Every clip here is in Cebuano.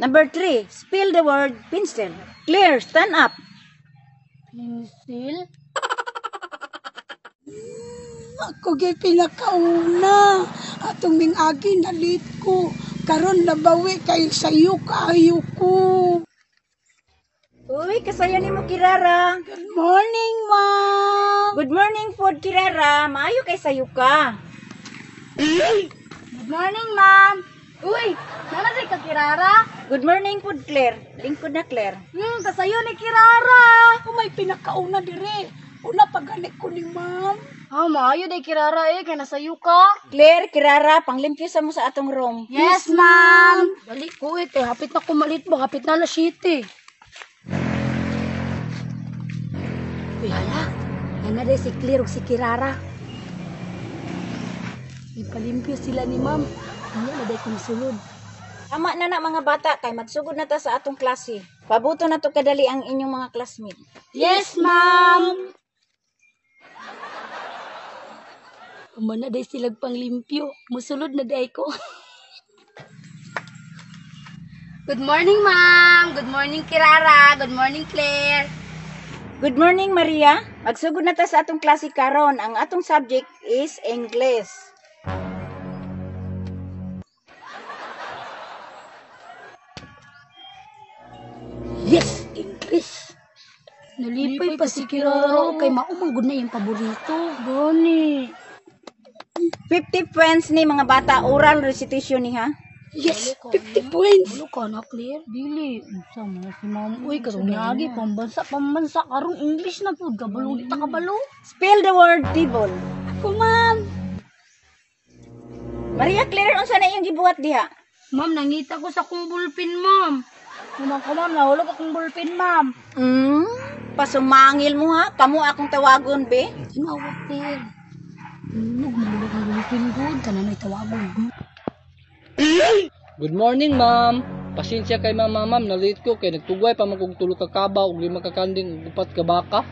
Number 3, spell the word pencil. Claire, stand up. Pencil? Ako gyud pinakauna. Atong ming-agi na-late ko. Karon nabawi kay sayo kaayo ko. Uy, kasayo nimo, Kirara. Good morning, ma'am. Good morning pod, Kirara. Maayo kay sayo ka. Good morning, ma'am. Uy, naa na ka, Kirara? Good morning pod, Claire. Lingkod na, Claire. Kasayo ni Kirara. Ako may pinakauna dire. Una pagani ko ni ma'am. Ah, maayo day, Kirara, eh, kay nasayo ka. Claire, Kirara, panglimpyo sa mo sa atong room. Yes, ma'am. Dali ko eh, kay hapit na ko ma-late ba, hapit na alas 7. Uy, hala. Naa na si Claire ug si Kirara. Ipalimpyo sila ni ma'am. Unya na day kong sulod. Tama na na, mga bata, kay magsugod na ta sa atong klase. Pabuto na to kadali ang inyong mga classmate. Yes, ma'am. Human na day silag panglimpyo. Musulod na day ko. Good morning, ma'am. Good morning, Kirara. Good morning, Claire. Good morning, Maria. Magsugod na ta sa atong klase karon. Ang atong subject is English. Yes, English. Nalipay pa si Kirara kay mao man gud na iyang paborito. Gani. 50 points ni, mga bata, oral recitation ni ha. Yes, 50 points. Ano ka na, Claire? Dili, unsa man na si ma'am? Uy, katong niagi pambansa, pambansa karong English na pud, kabalo ta kabalo. Spell the word table. Ako, ma'am. Maria Claire, unsa na iyong gibuhat diha? Ma'am, nangita ko sa akong ballpen, ma'am. Ma'am ko, ma'am, nahulog akong ballpen, ma'am. Pasumangil mo ha. Kamo akong tawagon be. Tinawa, Claire. Nulog, nulog ang ballpen gud. Tanan ay tawagon. Good morning, ma'am. Pasensya kay mama, ma'am. Na-late ko kay nagtugway pa man kog tulo ka kabaw ug lima ka kanding ug upat ka baka.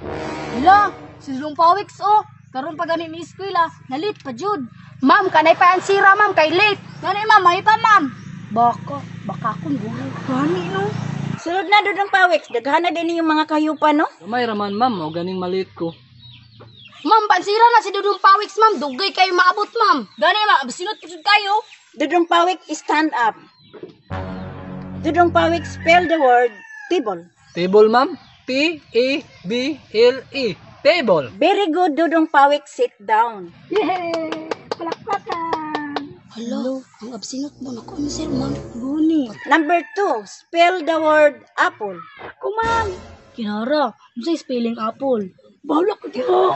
Hala, si Dudong Pawiks oh. Karon pa gani ni eskwela, na-late pa jud. Ma'am, kanay pa ang sira, ma'am, kay late. Gani, ma'am, may pa, ma'am. Baka, baka akong gulo. Gani no. Sulod na, Dudong Pawiks. Daghan na din yung mga kahayupan, no? Gamay raman, ma'am, mao ganing ma-late ko. Ma'am, pansira na si Dudong Pawiks, ma'am. Dugay kayo maabot, ma'am. Gani, ma'am, sinot jud kayo. Dudong Pawik, stand up. Dudong Pawik, spell the word table. Table, ma'am. T A B L E. Table. Very good, Dudong Pawik. Sit down. Yay! Palakpakan. Hala, ang absinot mo. Naku, ano sir, ma'am? Gani. Number 2, spell the word apple. Ako, ma'am. Kinara, unsay spelling apple? Bahala ko diha.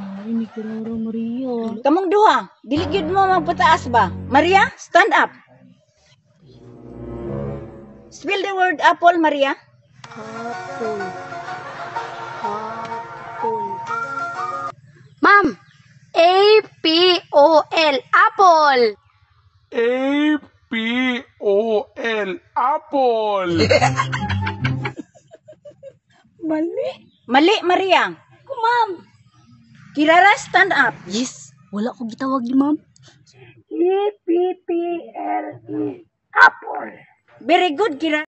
Ay, ni Kirara, Maria. Kamong duha, dili gyud mo magpataas ba? Maria, stand up. Spell the word apple, Maria. Apple. Apple. Ma'am, A-P-O-L. Apple. A-P-O-L. Apple. Mali. Mali, Maria. Ako, ma'am. Kirara, stand up. Yes, wala ko gitawag ni ma'am. A-P-P-L-E. Apple. Very good, Kirara.